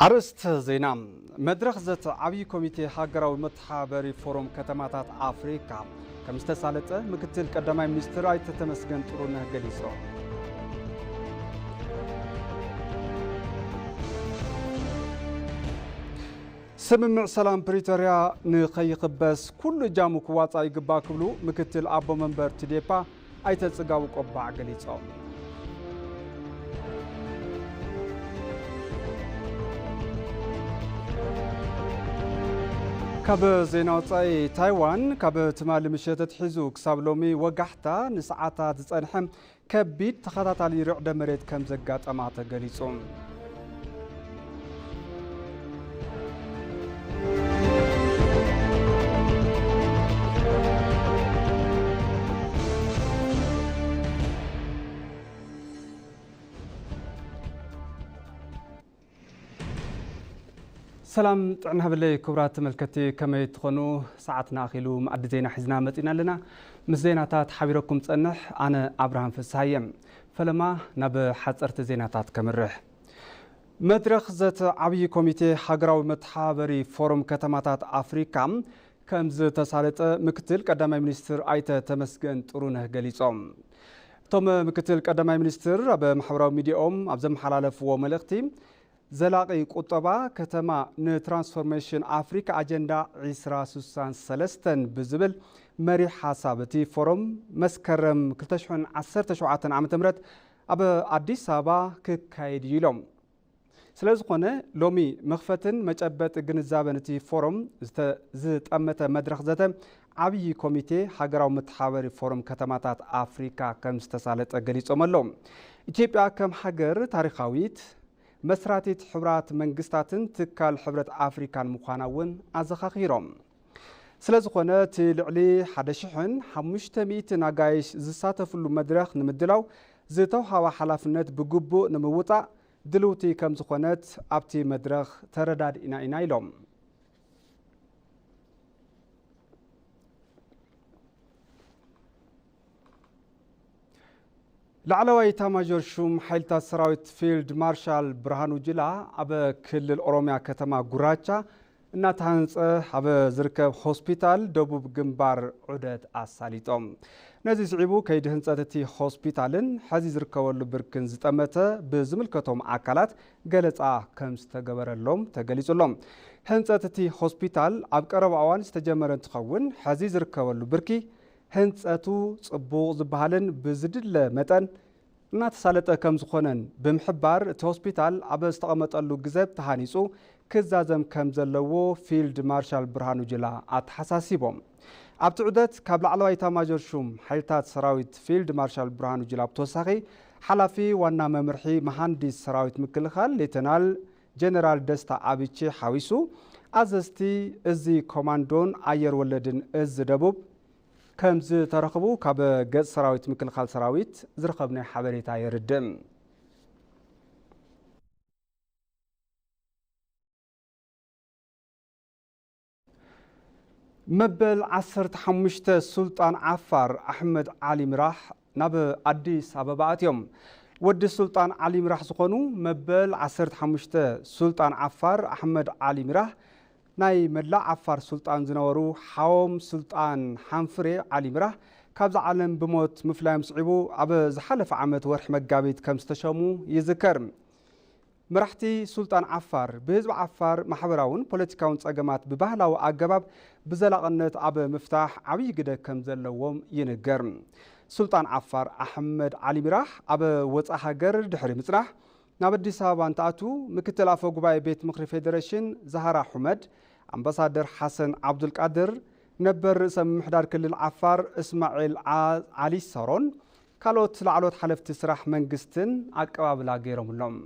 ኣርእስተ ዜና። መድረኽ ዘተ ዓብዪ ኮሚቴ ሃገራዊ መተሓባበሪ ፎረም ከተማታት ኣፍሪካ ከም ዝተሳለጠ ምክትል ቀዳማይ ሚኒስትር ኣይተ ተመስገን ጥሩነህ ገሊጾም። ስምምዕ ሰላም ፕሪቶርያ ንኸይኽበስ ኩሉ እጃሙ ክዋፃእ ይግባእ ክብሉ ምክትል ኣቦ መንበር ትዴፓ ኣይተ ጽጋቡ ቆባዕ ገሊጾም። ካብ ዜና ወጻኢ፣ ታይዋን ካብ ትማሊ ምሸት ኣትሒዙ ክሳብ ሎሚ ወጋሕታ ንሰዓታት ዝጸንሐ ከቢድ ተኸታታሊ ርዕደ መሬት ከም ዘጋጠማ ተገሊጹ። ሰላም ጥዕና ሃበለይ ክቡራት ተመልከቲ፣ ከመይ ትኾኑ? ሰዓትና ኣኺሉ መኣዲ ዜና ሒዝና መጺና ኣለና። ምስ ዜናታት ሓቢረኩም ጸንሕ ኣነ ኣብርሃም ፍስሃየ። ፈለማ ናብ ሓጸርቲ ዜናታት ከምርሕ። መድረኽ ዘተ ዓብዪ ኮሚቴ ሃገራዊ መተሓባበሪ ፎረም ከተማታት ኣፍሪካ ከም ዝተሳለጠ ምክትል ቀዳማይ ሚኒስትር ኣይተ ተመስገን ጥሩነህ ገሊጾም። እቶም ምክትል ቀዳማይ ሚኒስትር ኣብ ማሕበራዊ ሚዲያኦም ኣብ ዘመሓላለፍዎ መልእኽቲ፣ ዘላቒ ቁጠባ ከተማ ንትራንስፎርሜሽን ኣፍሪካ ኣጀንዳ ዕስራ ስሳን ሰለስተን ብዝብል መሪሕ ሓሳብ እቲ ፎረም መስከረም ክልተ ሽሕን ዓሰርተ ሸውዓተን ዓመተ ምህረት ኣብ ኣዲስ ኣበባ ክካየድ እዩ ኢሎም። ስለ ዝኾነ ሎሚ መኽፈትን መጨበጢ ግንዛበን እቲ ፎረም ዝተ-፣ ዝጠመተ መድረኽ ዘተ ዓብዪ ኮሚቴ ሃገራዊ መተሓባበሪ ፎረም ከተማታት ኣፍሪካ ከም ዝተሳለጠ ገሊጾም ኣለዉ። ኢትዮጵያ ከም ሃገር ታሪኻዊት መስራቲት ሕቡራት መንግስታትን ትካል ሕብረት ኣፍሪካን ምዃና እውን ኣዘኻኺሮም። ስለ ዝኾነ እቲ ልዕሊ ሓደ ሽሕን ሓሙሽተ ሚእትን ኣጋይሽ ዝሳተፍሉ መድረኽ ንምድላው ዝተውሃባ ሓላፍነት ብግቡእ ንምውፃእ ድልውቲ ከም ዝኾነት ኣብቲ መድረኽ ተረዳዲእና ኢና ኢሎም። ላዕለዋይ ኤታማዦር ሹም ሓይልታት ሰራዊት ፊልድ ማርሻል ብርሃኑ ጁላ ኣብ ክልል ኦሮሚያ ከተማ ጉራቻ እናተሃንጸ ኣብ ዝርከብ ሆስፒታል ደቡብ ግንባር ዑደት ኣሳሊጦም። ነዚ ስዒቡ ከይዲ ህንጸት እቲ ሆስፒታልን ሕዚ ዝርከበሉ ብርክን ዝጠመተ ብዝምልከቶም ኣካላት ገለጻ ከም ዝተገበረሎም ተገሊጹ ኣሎ። ህንጸት እቲ ሆስፒታል ኣብ ቀረባ እዋን ዝተጀመረ እንትኸውን፣ ሕዚ ዝርከበሉ ብርኪ ህንጸቱ ጽቡቕ ዝበሃልን ብዝድለ መጠን እናተሳለጠ ከም ዝኾነን ብምሕባር፣ እቲ ሆስፒታል ኣብ ዝተቐመጠሉ ግዘ ተሃኒጹ ክዛዘም ከም ዘለዎ ፊልድ ማርሻል ብርሃኑ ጁላ ኣተሓሳሲቦም። ኣብቲ ዑደት ካብ ላዕለዋይ ኤታማዦር ሹም ሓይልታት ሰራዊት ፊልድ ማርሻል ብርሃኑ ጁላ ብተወሳኺ፣ ሓላፊ ዋና መምርሒ መሃንዲስ ሰራዊት ምክልኻል ሌተናል ጀነራል ደስታ ኣብቼ ሓዊሱ፣ ኣዘዝቲ እዚ ኮማንዶን ኣየር ወለድን እዚ ደቡብ ከም ዝተረኽቡ ካብ ገጽ ሰራዊት ምክልኻል ሰራዊት ዝረኸብናዮ ሓበሬታ የርድእ። መበል ዓሰርተ ሓሙሽተ ሱልጣን ዓፋር ኣሕመድ ዓሊ ሚራህ ናብ ኣዲስ ኣበባ ኣትዮም። ወዲ ሱልጣን ዓሊ ሚራህ ዝኾኑ መበል ዓሰርተ ሓሙሽተ ሱልጣን ዓፋር ኣሕመድ ዓሊ ሚራህ፣ ናይ መላእ ዓፋር ሱልጣን ዝነበሩ ሓዎም ሱልጣን ሓንፍሬ ዓሊ ሚራህ ካብዛ ዓለም ብሞት ምፍላዮም ስዒቡ፣ ኣብ ዝሓለፈ ዓመት ወርሒ መጋቢት ከም ዝተሸሙ ይዝከር። መራሕቲ ሱልጣን ዓፋር ብህዝቢ ዓፋር ማሕበራውን ፖለቲካውን ጸገማት ብባህላዊ ኣገባብ ብዘላቕነት ኣብ ምፍታሕ ዓብዪ ግደ ከም ዘለዎም ይንገር። ሱልጣን ዓፋር ኣሕመድ ዓሊ ሚራህ ኣብ ወጻኢ ሃገር ድሕሪ ምጽናሕ፣ ናብ ኣዲስ ኣበባ እንትኣቱ፣ ምክትል ኣፈ ጉባኤ ቤት ምኽሪ ፌዴሬሽን ዛህራ ሑመድ፣ ኣምባሳደር ሓሰን ዓብዱልቃድር፣ ነበር ርእሰ ምምሕዳር ክልል ዓፋር እስማዒል ዓ-፣ ዓሊ ሰሮን ካልኦት ላዕለዎት ሓለፍቲ ስራሕ መንግስትን ኣቀባብላ ገይሮምሎም።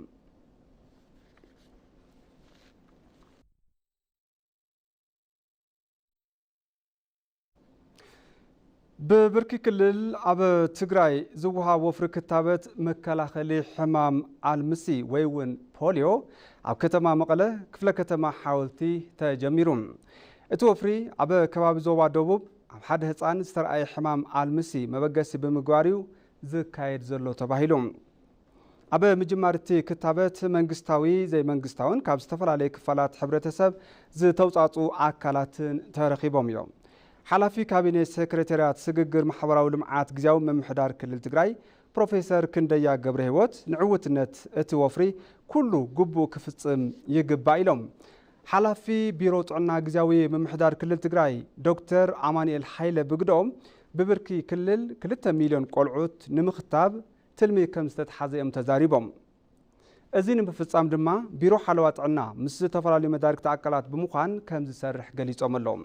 ብብርኪ ክልል ኣብ ትግራይ ዝወሃብ ወፍሪ ክታበት መከላኸሊ ሕማም ኣልምሲ ወይ እውን ፖሊዮ ኣብ ከተማ መቐለ ክፍለ ከተማ ሓወልቲ ተጀሚሩ። እቲ ወፍሪ ኣብ ከባቢ ዞባ ደቡብ ኣብ ሓደ ህፃን ዝተረኣየ ሕማም ኣልምሲ መበገሲ ብምግባር እዩ ዝካየድ ዘሎ ተባሂሉ። ኣብ ምጅማር እቲ ክታበት መንግስታዊ፣ ዘይመንግስታውን ካብ ዝተፈላለዩ ክፋላት ሕብረተሰብ ዝተውፃፁ ኣካላትን ተረኺቦም እዮም። ሓላፊ ካቢኔ ሴክሬታርያት ስግግር ማሕበራዊ ልምዓት ግዝያዊ ምምሕዳር ክልል ትግራይ ፕሮፌሰር ክንደያ ገብረ ህይወት ንዕውትነት እቲ ወፍሪ ኩሉ ግቡእ ክፍፅም ይግባእ ኢሎም። ሓላፊ ቢሮ ጥዕና ግዝያዊ ምምሕዳር ክልል ትግራይ ዶክተር ኣማኑኤል ሓይለ ብግደኦም ብብርኪ ክልል ክልተ ሚልዮን ቆልዑት ንምኽታብ ትልሚ ከም ዝተትሓዘ እዮም ተዛሪቦም። እዚ ንምፍጻም ድማ ቢሮ ሓለዋ ጥዕና ምስ ዝተፈላለዩ መዳርግቲ ኣካላት ብምዃን ከም ዝሰርሕ ገሊጾም ኣለዉ።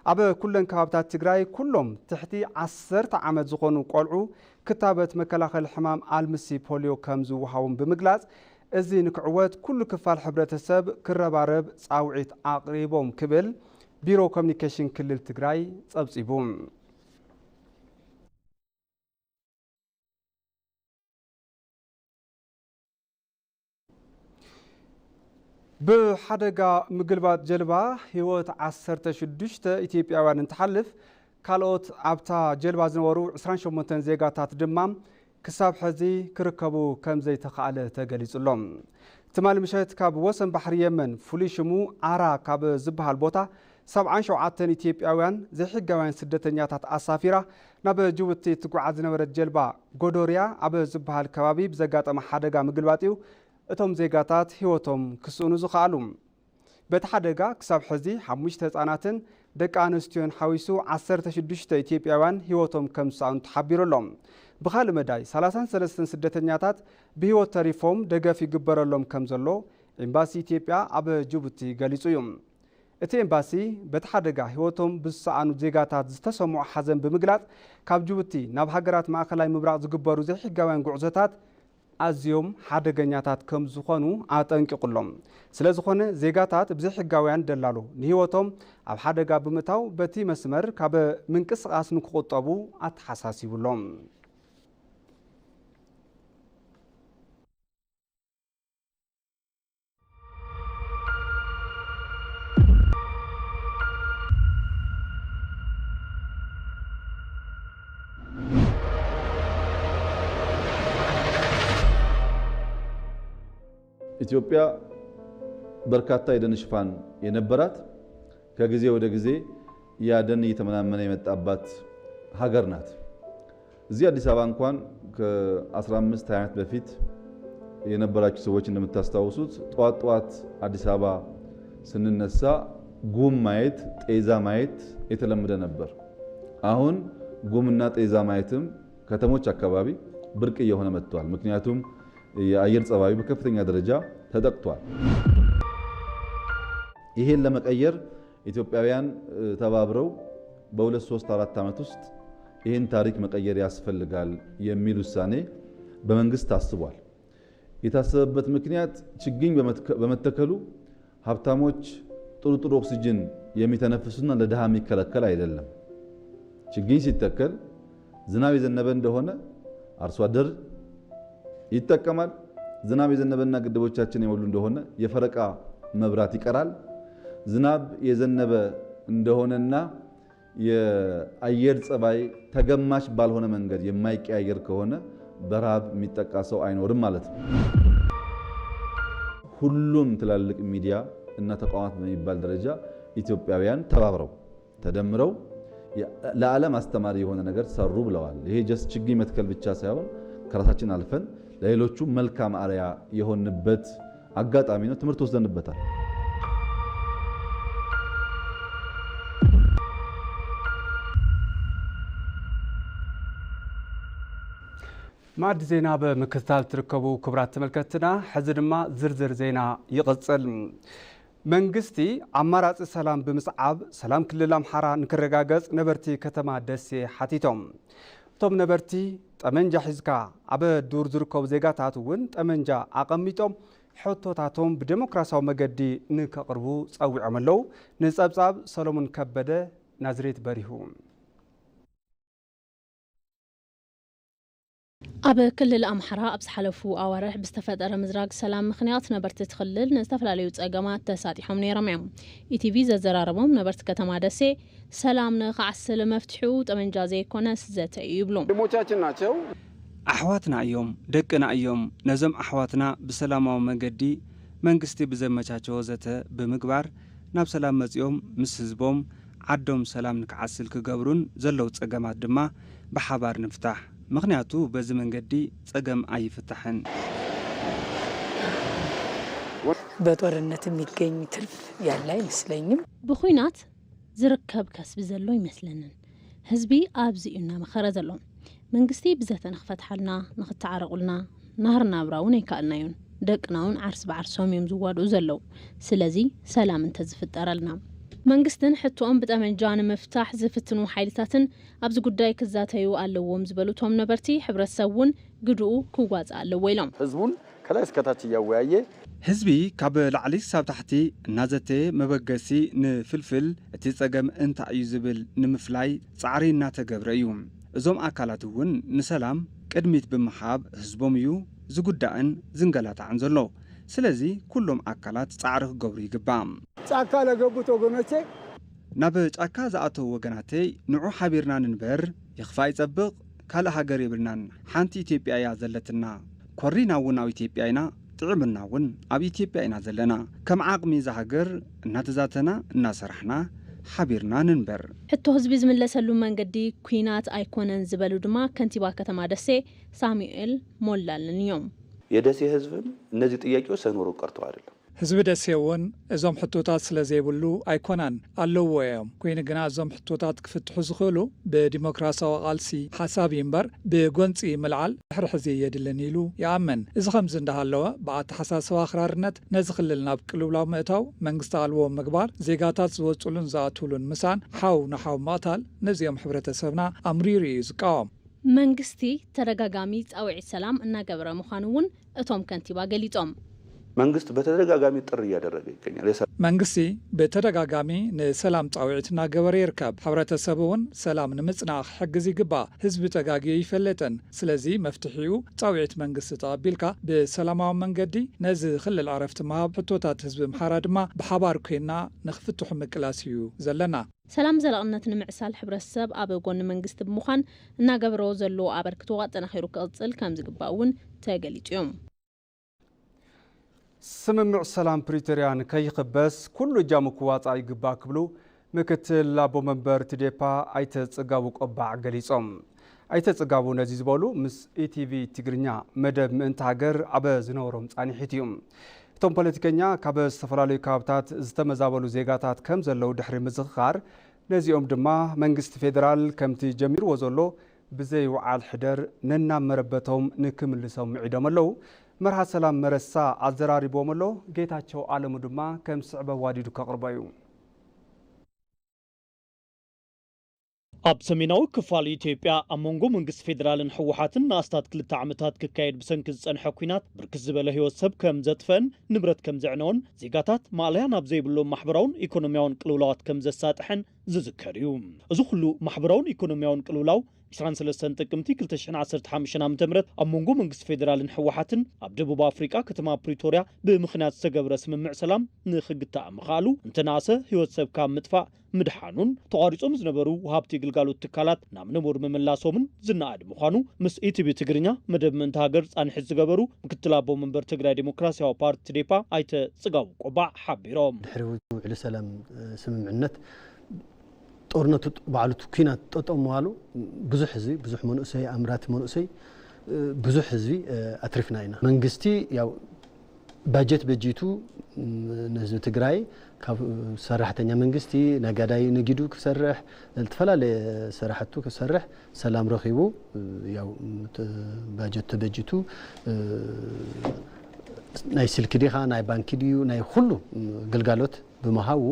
ኣብ ኩለን ከባብታት ትግራይ ኩሎም ትሕቲ ዓሰርተ ዓመት ዝኾኑ ቆልዑ ክታበት መከላኸሊ ሕማም ኣልምሲ ፖልዮ ከም ዝወሃቦም ብምግላጽ፣ እዚ ንክዕወት ኩሉ ክፋል ሕብረተሰብ ክረባረብ ጻውዒት ኣቕሪቦም ክብል ቢሮ ኮሚኒኬሽን ክልል ትግራይ ጸብጺቡ። ብሓደጋ ምግልባጥ ጀልባ ህይወት ዓሰርተ ሽዱሽተ ኢትዮጵያውያን እንትሓልፍ፣ ካልኦት ኣብታ ጀልባ ዝነበሩ ዕስራን ሸሞንተን ዜጋታት ድማ ክሳብ ሕዚ ክርከቡ ከም ዘይተኻእለ ተገሊጹ ኣሎ። ትማሊ ምሸት ካብ ወሰን ባሕሪ የመን ፍሉይ ሽሙ ኣራ ካብ ዝበሃል ቦታ ሰብዓን ሸውዓተን ኢትዮጵያውያን ዘይሕጋውያን ስደተኛታት ኣሳፊራ ናብ ጅቡቲ እትጓዓዝ ዝነበረት ጀልባ ጎዶርያ ኣብ ዝበሃል ከባቢ ብዘጋጠመ ሓደጋ ምግልባጥ እዩ እቶም ዜጋታት ህይወቶም ክስእኑ ዝኸኣሉ። በቲ ሓደጋ ክሳብ ሕዚ ሓሙሽተ ህጻናትን ደቂ ኣንስትዮን ሓዊሱ ዓሰርተ ሽዱሽተ ኢትዮጵያውያን ህይወቶም ከም ዝሰኣኑ ተሓቢሩ ኣሎ። ብኻልእ መዳይ ሰላሳን ሰለስተን ስደተኛታት ብህይወት ተሪፎም ደገፍ ይግበረሎም ከም ዘሎ ኤምባሲ ኢትዮጵያ ኣብ ጅቡቲ ገሊጹ እዩ። እቲ ኤምባሲ በቲ ሓደጋ ህይወቶም ብዝሰኣኑ ዜጋታት ዝተሰምዖ ሓዘን ብምግላጽ፣ ካብ ጅቡቲ ናብ ሃገራት ማእከላይ ምብራቕ ዝግበሩ ዘይሕጋውያን ጉዕዞታት ኣዝዮም ሓደገኛታት ከም ዝኾኑ ኣጠንቂቑሎም። ስለ ዝኾነ ዜጋታት ብዘይሕጋውያን ደላሎ ንህይወቶም ኣብ ሓደጋ ብምእታው በቲ መስመር ካብ ምንቅስቓስ ንክቑጠቡ ኣተሓሳሲቡሎም። ኢትዮጵያ በርካታ የደን ሽፋን የነበራት፣ ከጊዜ ወደ ጊዜ ያ ደን እየተመናመነ የመጣባት ሀገር ናት። እዚህ አዲስ አበባ እንኳን ከአስራ አምስት ሃያ ዓመት በፊት የነበራችሁ ሰዎች እንደምታስታውሱት፣ ጠዋት ጠዋት አዲስ አበባ ስንነሳ ጉም ማየት፣ ጤዛ ማየት የተለመደ ነበር። አሁን ጉምና ጤዛ ማየትም ከተሞች አካባቢ ብርቅ እየሆነ መጥቷል። ምክንያቱም የአየር ጸባዩ በከፍተኛ ደረጃ ተጠቅቷል። ይሄን ለመቀየር ኢትዮጵያውያን፣ እ፣ ተባብረው በሁለት፣ ሶስት፣ አራት ዓመት ውስጥ ይህን ታሪክ መቀየር ያስፈልጋል የሚል ውሳኔ በመንግስት ታስቧል። የታሰበበት ምክንያት ችግኝ በመትከ-፣ በመተከሉ ሀብታሞች ጥሩ ጥሩ ኦክሲጅን የሚተነፍሱና ለድሃ የሚከለከል አይደለም። ችግኝ ሲተከል ዝናብ የዘነበ እንደሆነ አርሶ አደር ይጠቀማል። ዝናብ የዘነበና ግድቦቻችን የሞሉ እንደሆነ የፈረቃ መብራት ይቀራል። ዝናብ የዘነበ እንደሆነና የአየር ጸባይ ተገማች ባልሆነ መንገድ የማይቀያየር ከሆነ በረሃብ የሚጠቃ ሰው አይኖርም ማለት ነው። ሁሉም ትላልቅ ሚዲያ እና ተቋማት በሚባል ደረጃ ኢትዮጵያውያን ተባብረው፣ ተደምረው የ-፣ ለዓለም አስተማሪ የሆነ ነገር ሰሩ ብለዋል። ይሄ just ችግኝ መትከል ብቻ ሳይሆን ከራሳችን አልፈን ለሌሎቹ መልካም አርያ የሆንበት አጋጣሚ ነው። ትምህርት ወስደንበታል። ማዕድ ዜና ብምክትታል ትርከቡ ክቡራት ተመልከትትና፣ ሕዚ ድማ ዝርዝር ዜና ይቕጽል። መንግስቲ ኣማራጺ ሰላም ብምስዓብ ሰላም ክልል ኣምሓራ ንክረጋገጽ ነበርቲ ከተማ ደሴ ሓቲቶም። እቶም ነበርቲ ጠመንጃ ሒዝካ ኣብ ዱር ዝርከቡ ዜጋታት እውን ጠመንጃ ኣቐሚጦም ሕቶታቶም ብዴሞክራሲያዊ መገዲ ንከቕርቡ ጸዊዖም ኣለዉ። ንጸብጻብ ሰሎሞን ከበደ፣ ናዝሬት በሪሁ። ኣብ ክልል ኣምሓራ ኣብ ዝሓለፉ ኣዋርሕ ብዝተፈጠረ ምዝራግ ሰላም ምኽንያት ነበርቲ እቲ ክልል ንዝተፈላለዩ ጸገማት ተሳጢሖም ነይሮም እዮም። ኢቲቪ ዘዘራረቦም ነበርቲ ከተማ ደሴ፣ ሰላም ንኽዓስል መፍትሒኡ ጠመንጃ ዘይኮነስ ዘተ እዩ ይብሉ። ወንድሞቻችን ናቸው። ኣሕዋትና እዮም፣ ደቅና እዮም። ነዞም ኣሕዋትና ብሰላማዊ መገዲ መንግስቲ ብዘመቻቸዎ ዘተ ብምግባር ናብ ሰላም መጺኦም ምስ ህዝቦም ዓዶም ሰላም ንክዓስል ክገብሩን ዘለዉ ጸገማት ድማ ብሓባር ንፍታሕ። ምኽንያቱ በዚ መንገዲ ጸገም ኣይፍታሕን። በጦርነት የሚገኝ ትርፍ ያለ አይመስለኝም። ብኹናት ዝርከብ ከስቢ ዘሎ ይመስለንን። ህዝቢ ኣብዚ እዩ እናመኸረ ዘሎ። መንግስቲ ብዘተ ንኽፈትሓልና፣ ንኽተዓረቑልና፣ ናህሪ ናብራ እውን ኣይከኣልናዮን። ደቅና እውን ዓርሲ ብዓርሶም እዮም ዝዋድኡ ዘለዉ። ስለዚ ሰላም እንተዝፍጠረልና። መንግስትን ሕቶኦም ብጠመንጃ ንምፍታሕ ዝፍትኑ ሓይልታትን ኣብዚ ጉዳይ ክዛተዩ ኣለዎም ዝበሉ እቶም ነበርቲ፣ ሕብረተሰብ እውን ግድኡ ክዋፅእ ኣለዎ ኢሎም። ህዝቡን ከላይ እስከታች እያወያየ ህዝቢ ካብ ላዕሊ ክሳብ ታሕቲ እናዘተየ መበገሲ ንፍልፍል እቲ ጸገም እንታይ እዩ ዝብል ንምፍላይ ጻዕሪ እናተገብረ እዩ። እዞም ኣካላት እውን ንሰላም ቅድሚት ብምሃብ ህዝቦም እዩ ዝጉዳእን ዝንገላታዕን ዘሎ። ስለዚ ኩሎም ኣካላት ጻዕሪ ክገብሩ ይግባእ። ጫካ ለገቡት ወገኖቼ ናብ ጫካ ዝኣተዉ ወገናተይ ንዑ ሓቢርና ንንበር። ይኽፋእ ይጸብቕ ካልእ ሃገር የብልናን። ሓንቲ ኢትዮጵያ እያ ዘለትና። ኮሪና እውን ኣብ ኢትዮጵያ ኢና። ጥዕምና እውን ኣብ ኢትዮጵያ ኢና ዘለና። ከም ዓቕሚ እዛ ሃገር እናተዛተና እናሰራሕና ሓቢርና ንንበር። ሕቶ ህዝቢ ዝምለሰሉ መንገዲ ኲናት ኣይኮነን ዝበሉ ድማ ከንቲባ ከተማ ደሴ ሳሙኤል ሞላልን እዮም። የደሴ ህዝብም እነዚህ ጥያቄዎች ሳይኖሩ ቀርተው አይደለም። ህዝቢ ደሴ እውን እዞም ሕቶታት ስለ ዘይብሉ ኣይኮናን ኣለውዎ እዮም። ኮይኑ ግና እዞም ሕቶታት ክፍትሑ ዝኽእሉ ብዲሞክራሲያዊ ቃልሲ ሓሳብ እዩ እምበር ብጎንፂ ምልዓል ድሕሪ ሕዚ የድልን ኢሉ ይኣምን። እዚ ከምዚ እንዳሃለወ ብኣተሓሳስባ ኣኽራርነት ነዚ ክልል ናብ ቅልውላው ምእታው፣ መንግስቲ ኣልቦ ምግባር፣ ዜጋታት ዝወፅሉን ዝኣትውሉን ምሳን ሓው ንሓው ምቕታል ነዚኦም ሕብረተሰብና ኣምሪሩ እዩ ዝቃወም። መንግስቲ ተደጋጋሚ ፃውዒት ሰላም እናገበረ ምዃኑ እውን እቶም ከንቲባ ገሊፆም። መንግስት በተደጋጋሚ ጥሪ እያደረገ ይገኛል። መንግስቲ ብተደጋጋሚ ንሰላም ፃውዒት እናገበረ ይርከብ። ሕብረተሰብ እውን ሰላም ንምፅናዕ ክሕግዝ ይግባእ። ህዝቢ ተጋግዩ ይፈልጥን። ስለዚ መፍትሒኡ ፃውዒት መንግስቲ ተቐቢልካ ብሰላማዊ መንገዲ ነዚ ክልል ዕረፍቲ ምሃብ፣ ሕቶታት ህዝቢ ኣምሓራ ድማ ብሓባር ኮይንና ንክፍትሑ ምቅላስ እዩ ዘለና። ሰላም ዘላቕነት ንምዕሳል ሕብረተሰብ ኣብ ጎኒ መንግስቲ ብምዃን እናገበሮ ዘሎ ኣበርክቶ ኣጠናኺሩ ክቕፅል ከምዝግባእ እውን ተገሊፁ እዮም። ስምምዕ ሰላም ፕሪቶርያ ንከይኽበስ ኩሉ እጃሙ ክዋፃእ ይግባእ ክብሉ ምክትል ኣቦ መንበር ትዴፓ ኣይተ ፅጋቡ ቆባዕ ገሊፆም። ኣይተ ፅጋቡ ነዚ ዝበሉ ምስ ኢቲቪ ትግርኛ መደብ ምእንቲ ሃገር ኣብ ዝነበሮም ፃኒሒት እዩ። እቶም ፖለቲከኛ ካብ ዝተፈላለዩ ከባብታት ዝተመዛበሉ ዜጋታት ከም ዘለዉ ድሕሪ ምዝኽኻር ነዚኦም ድማ መንግስቲ ፌደራል ከምቲ ጀሚርዎ ዘሎ ብዘይ ውዓል ሕደር ነናብ መረበቶም ንክምልሶም ምዒዶም ኣለዉ። መርሃ ሰላም መረሳ ኣዘራሪብዎም ኣሎ። ጌታቸው ኣለሙ ድማ ከም ስዕበ ዋዲዱ ከቕርቦ እዩ። ኣብ ሰሜናዊ ክፋል ኢትዮጵያ ኣብ መንጎ መንግስቲ ፌደራልን ህወሓትን ንኣስታት ክልተ ዓመታት ክካየድ ብሰንኪ ዝጸንሐ ኲናት ብርክት ዝበለ ህይወት ሰብ ከም ዘጥፈአን ንብረት ከም ዘዕነወን ዜጋታት ማእለያ ናብ ዘይብሎም ማሕበራውን ኢኮኖሚያውን ቅልውላዋት ከም ዘሳጥሐን ዝዝከር እዩ። እዚ ኩሉ ማሕበራውን ኢኮኖሚያውን ቅልውላው ዕስራን ሰለስተን ጥቅምቲ ክልተ ሽሕን ዓሰርተ ሓሙሽተን ዓመተ ምህረት ኣብ መንጎ መንግስቲ ፌደራልን ህወሓትን ኣብ ደቡብ ኣፍሪቃ ከተማ ፕሪቶርያ ብምኽንያት ዝተገብረ ስምምዕ ሰላም ንኽግታእ ምኽኣሉ እንተነኣሰ ህይወት ሰብ ካብ ምጥፋእ ምድሓኑን ተቋሪጾም ዝነበሩ ወሃብቲ ግልጋሎት ትካላት ናብ ንቡር ምምላሶምን ዝነኣድ ምዃኑ ምስ ኢቲቪ ትግርኛ መደብ ምእንቲ ሃገር ጻንሒት ዝገበሩ ምክትል ኣቦ መንበር ትግራይ ዴሞክራሲያዊ ፓርቲ ትዴፓ ኣይተ ጽጋቡ ቆባዕ ሓቢሮም። ድሕሪ ውዕሊ ሰላም ስምምዕነት ጦርነቱ ባዕሉ እቲ ኲናት ጠጠው ምባሉ ብዙሕ ህዝቢ ብዙሕ መንእሰይ ኣምራቲ መንእሰይ ብዙሕ ህዝቢ ኣትሪፍና ኢና። መንግስቲ ያው ባጀት በጂቱ ንህዝቢ ትግራይ ካብ ሰራሕተኛ መንግስቲ ነጋዳይ ነጊዱ ክሰርሕ ዝተፈላለየ ስራሕቱ ክሰርሕ ሰላም ረኺቡ ያው ባጀት ተበጂቱ ናይ ስልኪ ዲኻ ናይ ባንኪ ድዩ ናይ ኩሉ ግልጋሎት ብምሃቡ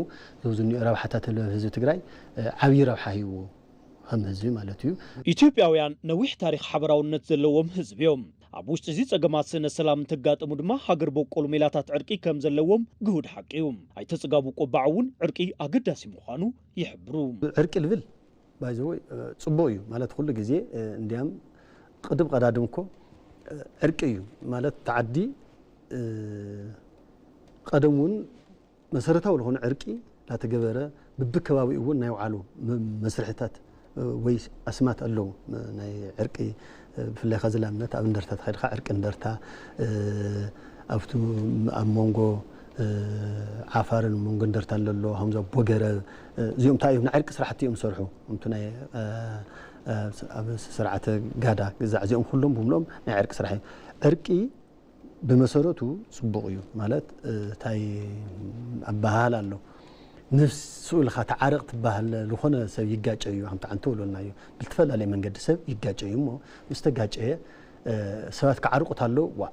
ዝብዝኒኡ ረብሓታት ህዝቢ ትግራይ ዓብዪ ረብሓ ሂብዎ ከም ህዝቢ ማለት እዩ። ኢትዮጵያውያን ነዊሕ ታሪኽ ሓበራውነት ዘለዎም ህዝቢ እዮም። ኣብ ውሽጢ እዚ ጸገማት ስእነት ሰላም እንተጋጠሙ ድማ ሃገር በቆል ሜላታት ዕርቂ ከም ዘለዎም ግሁድ ሓቂ እዩ። ኣይተ ጽጋቡ ቆባዕ እውን ዕርቂ ኣገዳሲ ምዃኑ ይሕብሩ። ዕርቂ ልብል ባይዘወይ ጽቡቕ እዩ ማለት ኩሉ ግዜ እንዲያም ቅድም ቀዳድም እኮ ዕርቂ እዩ ማለት ተዓዲ ቀደም እውን መሰረታዊ ዝኾነ ዕርቂ እናተገበረ ብብከባቢኡ እውን ናይ ውዓሉ መስርሕታት ወይ ኣስማት ኣለዉ። ናይ ዕርቂ፣ ብፍላይ ኸዚ ላምነት ኣብ እንደርታ ተኸድካ ዕርቂ እንደርታ፣ ኣብቱ ኣብ መንጎ ዓፋርን መንጎ እንደርታ ኣለሎ፣ ሃምዛ ቦገረ፣ እዚኦም እንታይ እዮም? ናይ ዕርቂ ስራሕቲ እዮም ዝሰርሑ። እምቱ ናይ ኣብ ስርዓተ ጋዳ ግዛዕ እዚኦም ኩሎም ብምሎም ናይ ዕርቂ ስራሕ እዩ። ዕርቂ ብመሰረቱ ጽቡቕ እዩ። ማለት እንታይ ኣበሃል ኣሎ? ንፍሱ ኢልካ ተዓረቕ ትበሃል ዝኾነ ሰብ ይጋጨ እዩ። ከምቲ ዓንተ ወሎልና እዩ። ብዝተፈላለየ መንገዲ ሰብ ይጋጨ እዩ እሞ ምስ ተጋጨየ ሰባት ክዓርቁ ታለው ዋ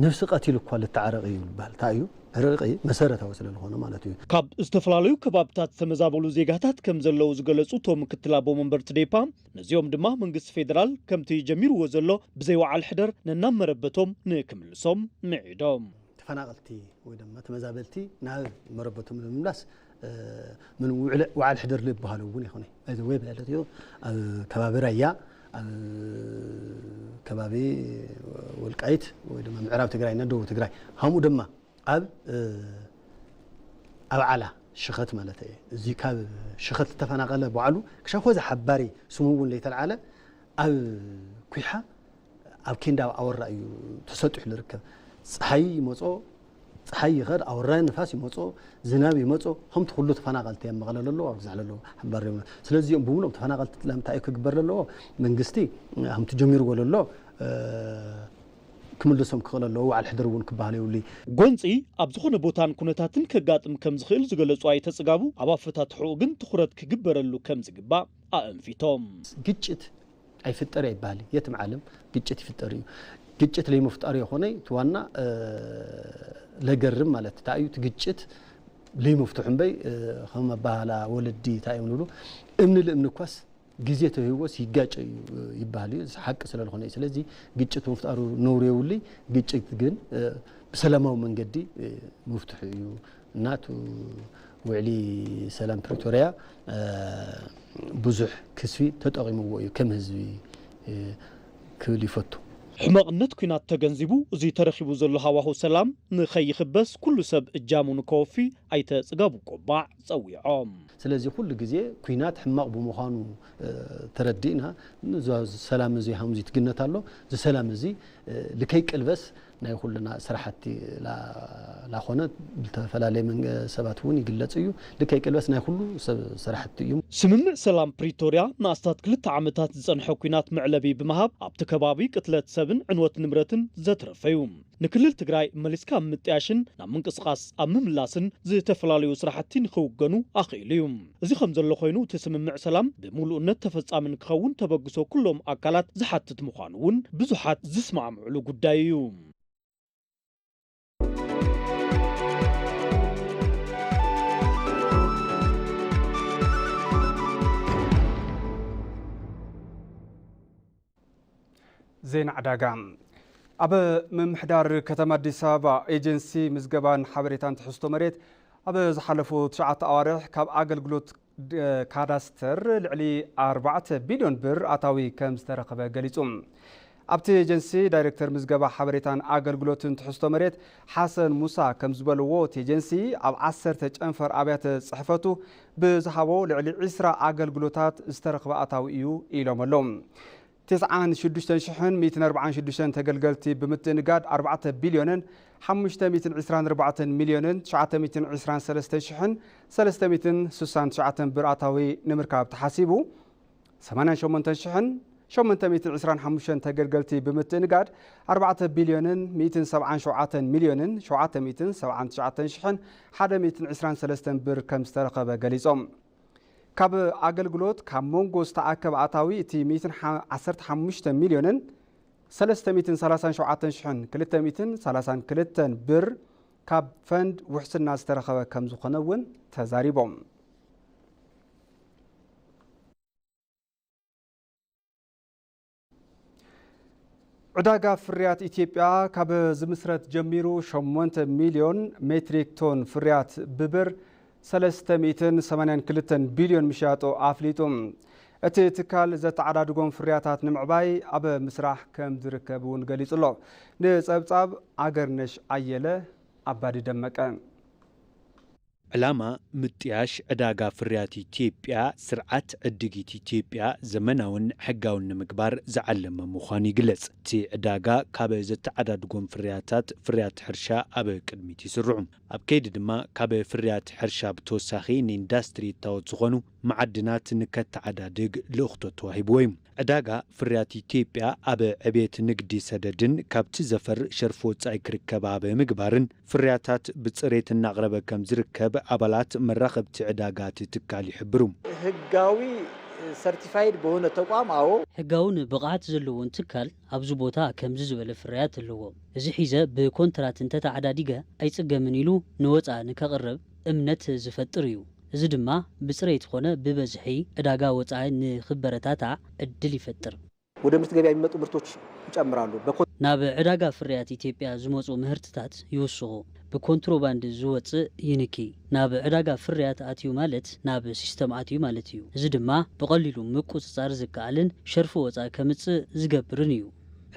ነፍሲ ቀቲሉ እኳ ልተዓረቕ እዩ ይበሃል። እንታይ እዩ? ዕርቂ መሰረታዊ ስለ ዝኾነ ማለት እዩ። ካብ ዝተፈላለዩ ከባብታት ዝተመዛበሉ ዜጋታት ከም ዘለዉ ዝገለጹ እቶም ምክትል ኣቦ መንበር ትዴፓ፣ ነዚኦም ድማ መንግስቲ ፌደራል ከምቲ ጀሚርዎ ዘሎ ብዘይ ወዓል ሕደር ነናብ መረበቶም ንክምልሶም ምዒዶም። ተፈናቐልቲ ወይ ድማ ተመዛበልቲ ናብ መረበቶም ንምምላስ ምን ውዕለ- ወዓል ሕደር ዝበሃሉ እውን ይኾነ እዚ ወይ ብዕለት እዩ ኣብ ከባቢ ራያ ኣብ ከባቢ ወልቃይት ወይ ድማ ምዕራብ ትግራይ እና ደቡብ ትግራይ ሃምኡ ድማ ኣብ ኣብ ዓላ ሽኸት ማለት እየ። እዚ ካብ ሽኸት ዝተፈናቐለ በዓሉ ክሻብ ኾዚ ሓባሪ ስሙ እውን ለይተልዓለ ኣብ ኩሓ ኣብ ኬንዳ ኣብ ኣወራ እዩ ተሰጢሑ ዝርከብ። ፀሓይ ይመፆ፣ ፀሓይ ይኸድ፣ ኣወራ ንፋስ ይመፆ፣ ዝናብ ይመፆ፣ ከምቲ ኩሉ ተፈናቐልቲ ኣብ መቐለ ለለዎ ኣብ ግዛዕ ለለዎ ሓባር እዮም። ስለዚ እዚኦም ብምሎም ተፈናቐልቲ ለምንታይ እዩ ክግበር ለለዎ? መንግስቲ ከምቲ ጀሚርዎ ለሎ ክምልሶም ክኽእል ኣለዎ። በዓል ሕድሪ እውን ክበሃል የብሉይ። ጎንፂ ኣብ ዝኾነ ቦታን ኩነታትን ከጋጥም ከም ዝኽእል ዝገለጹ ኣይተ ጽጋቡ፣ ኣብ ኣፈታትሕኡ ግን ትኹረት ክግበረሉ ከም ዝግባእ ኣእንፊቶም። ግጭት ኣይፍጠር ኣይበሃል። የትም ዓለም ግጭት ይፍጠር እዩ። ግጭት ለይምፍጣር የኾነይ እቲ ዋና ለገርም ማለት እንታይ እዩ? እቲ ግጭት ለይምፍትሑ እምበይ ከም ኣባህላ ወለዲ እንታይ እዮም ንብሉ እምኒ ልእምኒ እኳስ ግዜ ተሂቦስ ይጋጨ እዩ ይበሃል እዩ። እዚ ሓቂ ስለ ዝኾነ እዩ። ስለዚ ግጭት ምፍጣሩ ነውሪ የብሉይ። ግጭት ግን ብሰላማዊ መንገዲ ምፍትሑ እዩ። እና እቲ ውዕሊ ሰላም ፕሪቶርያ ብዙሕ ክስቢ ተጠቒምዎ እዩ ከም ህዝቢ ክብል ይፈቱ። ሕመቕነት ኲናት ተገንዚቡ፣ እዚ ተረኺቡ ዘሎ ሃዋሁ ሰላም ንኸይኽበስ ኩሉ ሰብ እጃሙ ንከወፊ ኣይተ ጽጋቡ ቆባዕ ጸዊዖም። ስለዚ ኩሉ ግዜ ኲናት ሕማቕ ብምዃኑ ተረዲእና፣ ሰላም እዚ ሃምዚ ትግነት ኣሎ። እዚ ሰላም እዚ ልከይ ቅልበስ ናይ ኩልና ስራሕቲ ላኾነ ብዝተፈላለየ ሰባት እውን ይግለጽ እዩ። ልከይ ቅልበስ ናይ ኩሉ ሰብ ስራሕቲ እዩ። ስምምዕ ሰላም ፕሪቶርያ ንኣስታት ክልተ ዓመታት ዝጸንሐ ኲናት መዕለቢ ብምሃብ ኣብቲ ከባቢ ቅትለት ሰብን ዕንወት ንብረትን ዘትረፈ እዩ። ንክልል ትግራይ መሊስካ ኣብ ምጥያሽን ናብ ምንቅስቓስ ኣብ ምምላስን ዝተፈላለዩ ስራሕቲ ንክውገኑ ኣኽኢሉ እዩ። እዚ ከም ዘሎ ኮይኑ እቲ ስምምዕ ሰላም ብምሉእነት ተፈጻሚ ንክኸውን ተበግሶ ኩሎም ኣካላት ዝሓትት ምዃኑ እውን ብዙሓት ዝስማዕምዕሉ ጉዳይ እዩ። ዜና ዕዳጋ። ኣብ ምምሕዳር ከተማ ኣዲስ ኣበባ ኤጀንሲ ምዝገባን ሓበሬታን ትሕዝቶ መሬት ኣብ ዝሓለፉ ትሽዓተ ኣዋርሕ ካብ ኣገልግሎት ካዳስተር ልዕሊ ኣርባዕተ ቢልዮን ብር ኣታዊ ከም ዝተረኸበ ገሊጹ። ኣብቲ ኤጀንሲ ዳይሬክተር ምዝገባ ሓበሬታን ኣገልግሎትን ትሕዝቶ መሬት ሓሰን ሙሳ ከም ዝበልዎ፣ እቲ ኤጀንሲ ኣብ ዓሰርተ ጨንፈር ኣብያተ ጽሕፈቱ ብዝሃቦ ልዕሊ ዕስራ ኣገልግሎታት ዝተረኽበ ኣታዊ እዩ ኢሎም ኣለዉ። ተስዓን ሽዱሽተን ሽሕን ሚእትን ኣርባዓን ሽዱሽተን ተገልገልቲ ብምትእንጋድ ኣርባዕተ ቢልዮንን ሓሙሽተ ሚእትን ዕስራን ኣርባዕተን ሚልዮንን ትሽዓተ ሚእትን ዕስራን ሰለስተን ሽሕን ሰለስተ ሚእትን ስሳን ትሽዓተን ብር ኣታዊ ንምርካብ ተሓሲቡ። ሰማንያን ሸሞንተን ሽሕን ሸሞንተ ሚእትን ዕስራን ሓሙሽተን ተገልገልቲ ብምትእንጋድ ኣርባዕተ ቢልዮንን ሚእትን ሰብዓን ሸውዓተን ሚልዮንን ሸውዓተ ሚእትን ሰብዓን ትሽዓተን ሽሕን ሓደ ሚእትን ዕስራን ሰለስተን ብር ከም ዝተረኸበ ገሊጾም። ካብ ኣገልግሎት ካብ መንጎ ዝተኣከበ ኣታዊ እቲ ሚእትን ዓሰርተ ሓሙሽተ ሚልዮንን ሰለስተ ሚእትን ሰላሳን ሸውዓተን ሽሕን ክልተ ሚእትን ሰላሳን ክልተን ብር ካብ ፈንድ ውሕስና ዝተረኸበ ከም ዝኾነ እውን ተዛሪቦም። ዕዳጋ ፍርያት ኢትዮጵያ ካብ ዝምስረት ጀሚሩ ሸሞንተ ሚልዮን ሜትሪክ ቶን ፍርያት ብብር ሰለስተ ሚእትን ሰማንያን ክልተን ቢልዮን ምሻጡ ኣፍሊጡ። እቲ ትካል ዘተዓዳድጎም ፍርያታት ንምዕባይ ኣብ ምስራሕ ከም ዝርከብ እውን ገሊጹ ኣሎ። ንጸብጻብ ኣገርነሽ ኣየለ ኣባዲ ደመቀ። ዕላማ ምጥያሽ ዕዳጋ ፍርያት ኢትዮጵያ፣ ስርዓት ዕድጊት ኢትዮጵያ ዘመናውን ሕጋውን ንምግባር ዝዓለመ ምዃኑ ይግለጽ። እቲ ዕዳጋ ካብ ዘተዓዳድጎም ፍርያታት፣ ፍርያት ሕርሻ ኣብ ቅድሚት ይስርዑ። ኣብ ከይዲ ድማ ካብ ፍርያት ሕርሻ ብተወሳኺ ንኢንዳስትሪ እታወት ዝኾኑ መዓድናት ንከተዓዳድግ ልእኽቶ ተዋሂብዎ እዩ። ዕዳጋ ፍርያት ኢትዮጵያ ኣብ ዕብየት ንግዲ ሰደድን ካብቲ ዘፈር ሸርፊ ወጻኢ ክርከብ ኣብ ምግባርን ፍርያታት ብጽሬት እናቕረበ ከም ዝርከብ ኣባላት መራኸብቲ ዕዳጋ እቲ ትካል ይሕብሩ። ህጋዊ ሰርቲፋይድ በሆነ ተቋም አዎ ሕጋውን ብቕዓት ዘለዎን ትካል ኣብዚ ቦታ ከምዚ ዝበለ ፍርያት ኣለዎ። እዚ ሒዘ ብኮንትራት እንተተዓዳዲገ ኣይጽገምን ኢሉ ንወጻኢ ንከቕርብ እምነት ዝፈጥር እዩ። እዚ ድማ ብጽሬት ኮነ ብበዝሒ ዕዳጋ ወጻኢ ንኽበረታታዕ ዕድል ይፈጥር። ወደ ምርት ገበያ የሚመጡ ምርቶች ይጨምራሉ። በኮ- ናብ ዕዳጋ ፍርያት ኢትዮጵያ ዝመጹ ምህርትታት ይውስኹ። ብኮንትሮባንድ ዝወጽእ ይንኪ። ናብ ዕዳጋ ፍርያት ኣትዩ ማለት ናብ ሲስተም ኣትዩ ማለት እዩ። እዚ ድማ ብቐሊሉ ምቁጽጻር ዝከኣልን ሸርፊ ወጻኢ ከምጽእ ዝገብርን እዩ።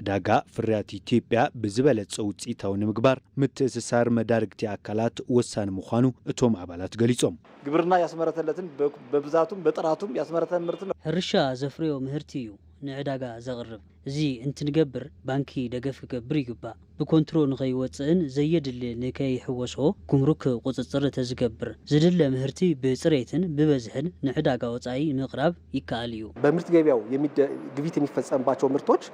ዕዳጋ ፍርያት ኢትዮጵያ ብዝበለጸ ውጽኢታዊ ንምግባር ምትእስሳር መዳርግቲ ኣካላት ወሳኒ ምዃኑ እቶም ኣባላት ገሊጾም። ግብርና ያስመረተለትን በ- በብዛቱም በጥራቱም ያስመረተን ምርት ነው። ሕርሻ ዘፍረዮ ምህርቲ እዩ ንዕዳጋ ዘቕርብ። እዚ እንትንገብር ባንኪ ደገፍ ክገብር ይግባእ። ብኮንትሮ ንኸይወፅእን ዘየድሊ ንከይሕወሶ ጉምሩክ ቁፅፅር ተዝገብር ዝድለ ምህርቲ ብፅሬትን ብበዝሕን ንዕዳጋ ወፃኢ ምቕራብ ይከኣል እዩ። በምርት ገበያው የሚደ- ግብይት የሚፈጸምባቸው ምርቶች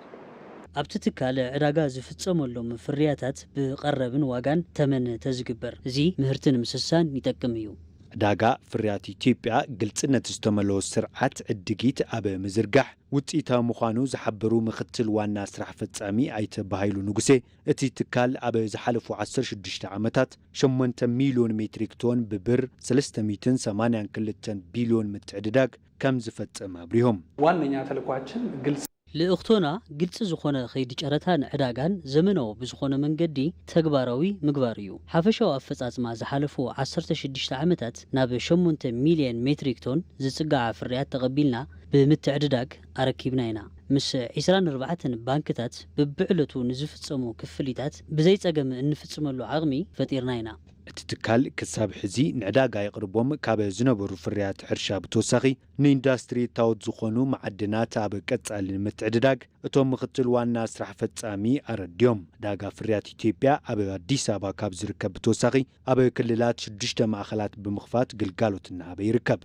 ኣብቲ ትካል ዕዳጋ ዝፍፀመሎም ፍርያታት ብቐረብን ዋጋን ተመን ተዝግበር እዚ ምህርቲ ንምስሳን ይጠቅም እዩ። ዕዳጋ ፍርያት ኢትዮጵያ ግልጽነት ዝተመልኦ ስርዓት ዕድጊት ኣብ ምዝርጋሕ ውፅኢታዊ ምዃኑ ዝሓበሩ ምክትል ዋና ስራሕ ፈጻሚ ኣይተ ባሃይሉ ንጉሴ፣ እቲ ትካል ኣብ ዝሓለፉ ዓሰርተ ሽዱሽተ ዓመታት ሸሞንተ ሚልዮን ሜትሪክ ቶን ብብር ሰለስተ ሚእትን ሰማንያን ክልተን ቢልዮን ምትዕድዳግ ከም ዝፈጸመ ኣብሪሆም። ዋነኛ ተልኳችን ግልጽ ልእኽቶና ግልፂ ዝኾነ ከይዲ ጨረታን ዕዳጋን ዘመናዊ ብዝኾነ መንገዲ ተግባራዊ ምግባር እዩ። ሓፈሻዊ ኣፈፃፅማ ዝሓለፉ ዓሰርተ ሽዱሽተ ዓመታት ናብ ሸሞንተ ሚልየን ሜትሪክ ቶን ዝፅጋዓ ፍርያት ተቐቢልና ብምትዕድዳግ ኣረኪብና ኢና። ምስ ዒስራን ኣርባዕተን ባንክታት ብብዕለቱ ንዝፍፀሙ ክፍሊታት ብዘይፀገም እንፍፅመሉ ዓቕሚ ፈጢርና ኢና። እቲ ትካል ክሳብ ሕዚ ንዕዳጋ የቕርቦም ካብ ዝነበሩ ፍርያት ሕርሻ ብተወሳኺ ንኢንዳስትሪ እታወት ዝኾኑ መዓድናት ኣብ ቀጻሊ ንምትዕድዳግ እቶም ምክትል ዋና ስራሕ ፈጻሚ ኣረድዮም። ዕዳጋ ፍርያት ኢትዮጵያ ኣብ ኣዲስ ኣበባ ካብ ዝርከብ ብተወሳኺ ኣብ ክልላት ሽዱሽተ ማእኸላት ብምኽፋት ግልጋሎት እናሃበ ይርከብ።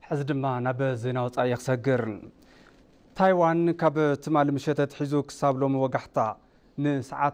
ሕዚ ድማ ናብ ዜና ወፃኢ ክሰግር። ታይዋን ካብ ትማሊ ምሸት ኣትሒዙ ክሳብ ሎሚ ወጋሕታ ንሰዓት